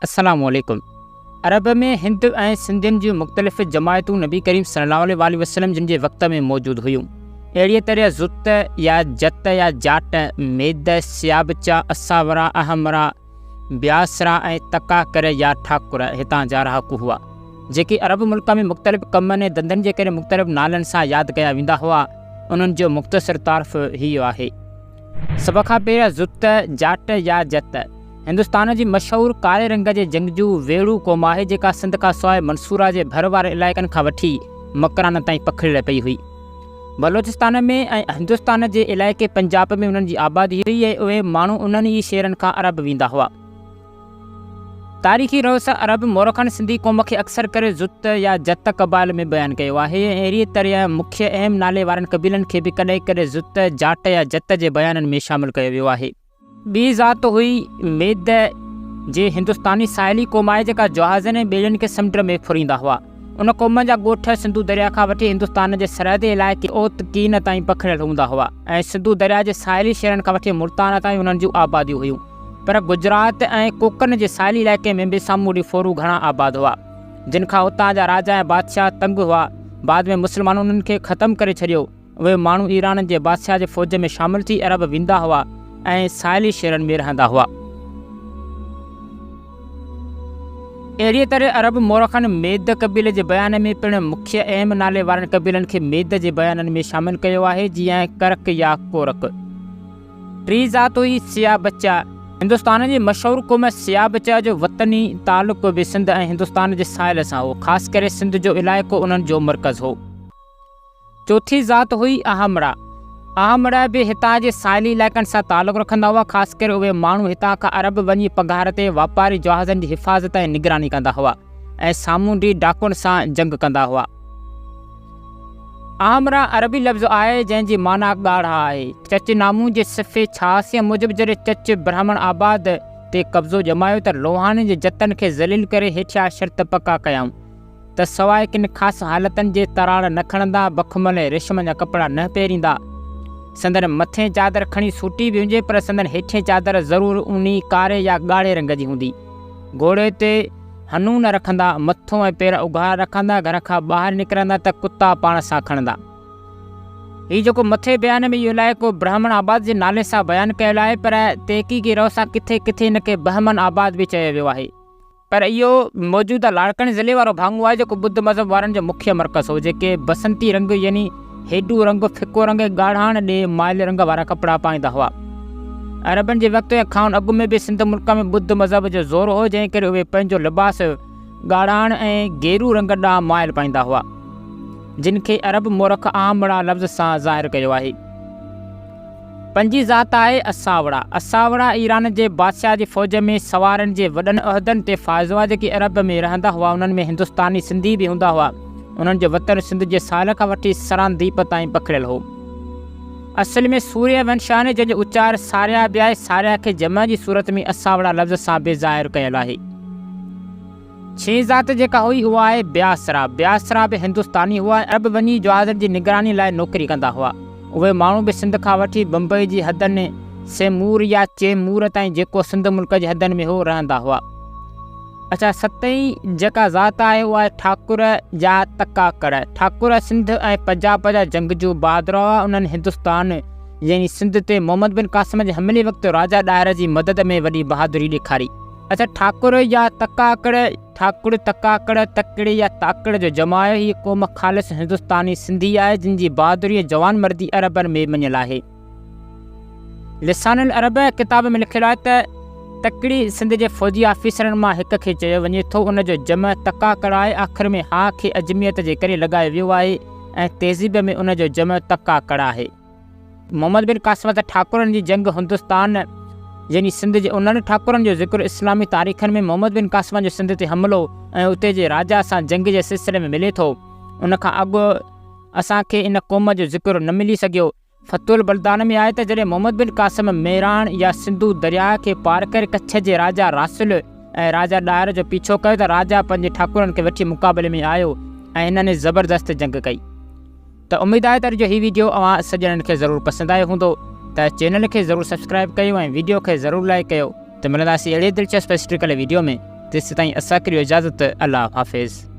السلام عليڪم عرب ۾ هند ۽ سنڌين جون مختلف جماعتون نبي ڪريم صلي الله عليه واٰله وسلم جن جي وقت ۾ موجود هيون. اهڙيء طرح زت يا جت يا جاٽ، ميد، سيابچا، اساورا، احمرا، بياسرا ۽ تڪاڪر يا ٺاڪر هتان جا رهاڪو هئا، جيڪي عرب ملڪ ۾ مختلف ڪمن ۽ ڌنڌن جي ڪري مختلف نالن سان ياد ڪيا ويندا هئا. انهن جو مختصر تعارف هيء آهي. سڀ کان پهريان زت، جاٽ يا جت، هندستان جي مشهور ڪاري رنگ جي جنگجو ويڙهو قوم آهي، جيڪا سنڌ کان سواء منصوره جي ڀر وارن علائقن کان وٺي مڪران تائين پکڙيل پئي هئي. بلوچستان ۾ ۽ هندستان جي علائقي پنجاب ۾ انهن جي آبادي هئي ۽ اهي ماڻهو انهن ئي شهرن کان عرب ويندا هئا. تاريخي روء سان عرب مورخن سنڌي قوم کي اڪثر ڪري زت يا جت قبائل ۾ بيان ڪيو آهي ۽ اهڙيء طرح مکيه اهم نالي وارن قبيلن کي به ڪڏهن ڪڏهن زت، جاٽ يا جت جي بيانن ۾ شامل ڪيو ويو آهي. ٻي ذات هئي ميد، جي هندستاني ساحلي قوم آهي جيڪا جهازن ۽ ٻيڙين کي سمنڊ ۾ ڦريندا هئا. ان قوم جا ڳوٺ سنڌو درياء کان وٺي هندستان جي سرحدي علائقي اوت ڪين تائين پکڙيل هوندا هئا ۽ سنڌو درياء جي ساحلي شهرن کان وٺي ملتان تائين انهن جون آباديون هيون. پر گجرات ۽ ڪوڪن جي ساحلي علائقي ۾ به سامونڊي ڦورو گهڻا آباد هئا، جن کان اتان جا راجا ۽ بادشاهه تنگ هئا. بعد ۾ مسلمانن انهن کي ختم ڪري ڇڏيو. اهي ماڻهو ايران جي بادشاهه جي فوج ۾ شامل ٿي عرب ويندا هئا ۽ ساحلي شهرن ۾ رهندا هئا. اهڙيء طرح عرب مورخن ميد قبيلي جي بيان ۾ پڻ مکيه اهم نالي وارن قبيلن کي ميد جي بيانن ۾ شامل ڪيو آهي، جيئن ڪرڪ يا ڪورڪ. ٽي ذات هئي سيابچا. هندستان جي مشهور قوم سيابچا جو وطني تعلق به سنڌ ۽ هندستان جي ساحل سان هو، خاص ڪري سنڌ جو علائقو انهن جو مرڪز هو. چوٿين ذات هئي اهمڙا. اهمڙا به هتان جي ساحلي علائقن سان تعلق رکندا هئا، خاص ڪري اهي ماڻهو هتان کان عرب وڃي پگهار تي واپاري جهازن جي حفاظت ۽ نگراني ڪندا هئا ۽ سامونڊي ڊاڪن سان جنگ ڪندا هئا. احمرا عربي لفظ آهي جنهن جي معنيٰ ڳاڙها آهي. چچ نامون جي صفحي 86 موجب جڏهن چچ برهمڻ آباد تي قبضو ڄمايو ته لوهاڻي جي جتن کي ذليل ڪري هيٺيان شرط پڪا ڪيائون ته سواء ڪن خاص حالتن جي تراڙ نه کڻندا، بخمل ۽ ريشم جا ڪپڙا نه پهريندا، سندن مٿين چادر کڻي سوٽي به هجي پر سندن هيٺين چادر ضرور اوني، ڪاري يا ڳاڙهي رنگ جي هوندي. گهوڙي تي هنو نه رکندا، مٿو ۽ پير اگهاڙا رکندا، گهر کان ٻاهر نڪرندا ته ڪتا پاڻ سان کڻندا. هي جيڪو مٿي بيان ۾ اهو علائقو برهمڻ آباد جي نالي سان بيان ڪيل آهي پر تحقيقي روء سان ڪٿي ڪٿي هن کي بهمن آباد به چيو ويو آهي. پر اهو موجوده لاڙڪاڻي ضلعي وارو ڀاڱو آهي جيڪو ٻڌ مذهب وارن جو مکيه مرڪز هو جيڪي بسنتي رنگ يعني هيڊو رنگ، ڦڪو رنگ ۽ ڳاڙهاڻ ڏي مائل رنگ وارا ڪپڙا پائيندا هئا. عربن جي وقت ۽ کانئن اڳ ۾ به سنڌ ملڪ ۾ ٻڌ مذهب جو زور هو، جنهن ڪري اهي پنهنجو لباس ڳاڙهاڻ ۽ گيرو رنگ ڏانهن مائل پائيندا هئا، جن کي عرب مورخ آمڙا لفظ سان ظاهر ڪيو آهي. پنجين ذات آهي اساوڙا. اساوڙا ايران جي بادشاهه جي فوج ۾ سوارن جي وڏن عهدن تي فائز هئا، جيڪي عرب ۾ رهندا هئا، انهن ۾ هندستاني سنڌي به هوندا هئا. انهن جو وطن سنڌ جي ساحل کان وٺي سرانديپ تائين پکڙيل هو. اصل ۾ سوريه ونش آهن، جنهن جو اچار ساريا به آهي. ساريا کي جمع جي صورت ۾ اساوڙا لفظ سان به ظاهر ڪيل آهي. ڇهين ذات جيڪا هئي اها آهي بياسرا. بياسرا به هندستاني هئا ۽ عرب وڃي جهازن جي نگراني لاء نوڪري ڪندا هئا. اهي ماڻهو به سنڌ کان وٺي بمبئي جي حدن سيمور يا چيمور تائين جيڪو سنڌ ملڪ جي حدن ۾ هو رهندا هئا. اڇا ستين جيڪا ذات آهي اها آهي ٺاڪر يا تڪاڪڙ. ٺاڪر سنڌ ۽ پنجاب جا جنگجو بهادر هئا. انهن هندستان يعني سنڌ تي محمد بن قاسم جي حملي وقت راجا ڏاهر جي مدد ۾ وڏي بهادري ڏيکاري. اڇا ٺاڪر يا تڪاڪڙ، ٺاڪڙ، تڪاڪڙ، تڪڙي يا تاڪڙ جو جمع آهي. هيء قوم خالص هندستاني سنڌي آهي، جن جي بهادري ۽ جوانمردي عربن ۾ مڃيل آهي. لسان العرب ڪتاب ۾ لکيل آهي ته تڪڙي سنڌ جي فوجي آفيسرن مان هڪ کي چيو وڃي ٿو. ان جو جمع تڪاڪڙ آهي. آخر ۾ ها کي عجميت جي ڪري لڳايو ويو آهي ۽ تهذيب ۾ ان جو جمع تڪاڪڙ آهي. محمد بن قاسم سان ٺاڪرن جي جنگ هندستان يعني سنڌ جي انهن ٺاڪرن جو ذڪر اسلامي تاريخن ۾ محمد بن قاسم جو سنڌ تي حملو ۽ اتي جي راجا سان جنگ جي سلسلي ۾ ملي ٿو. ان کان اڳ اسان کي ان قوم جو ذڪر نه ملي سگهيو. فتح البلدان ۾ آهي ته جڏهن محمد بن قاسم ميراڻ يا سنڌو درياهه کي پار ڪري ڪڇ جي راجا راسل ۽ راجا ڏاهر جو پيڇو ڪيو ته راجا پنهنجي ٺاڪرن کي وٺي مقابلي ۾ آيو ۽ هنن زبردست جنگ ڪئي. ته اميد آهي ته اڄ جو هي ويڊيو اوهان سڄڻن کي ضرور پسند آيو هوندو ته چينل کي ضرور سبسڪرائب ڪيو ۽ ويڊيو کي ضرور لائيڪ ڪيو ته ملنداسين اهڙي دلچسپ هسٽريڪل ويڊيو ۾ تيسيتائين اسان کي ڏيو اجازت الله حافظ.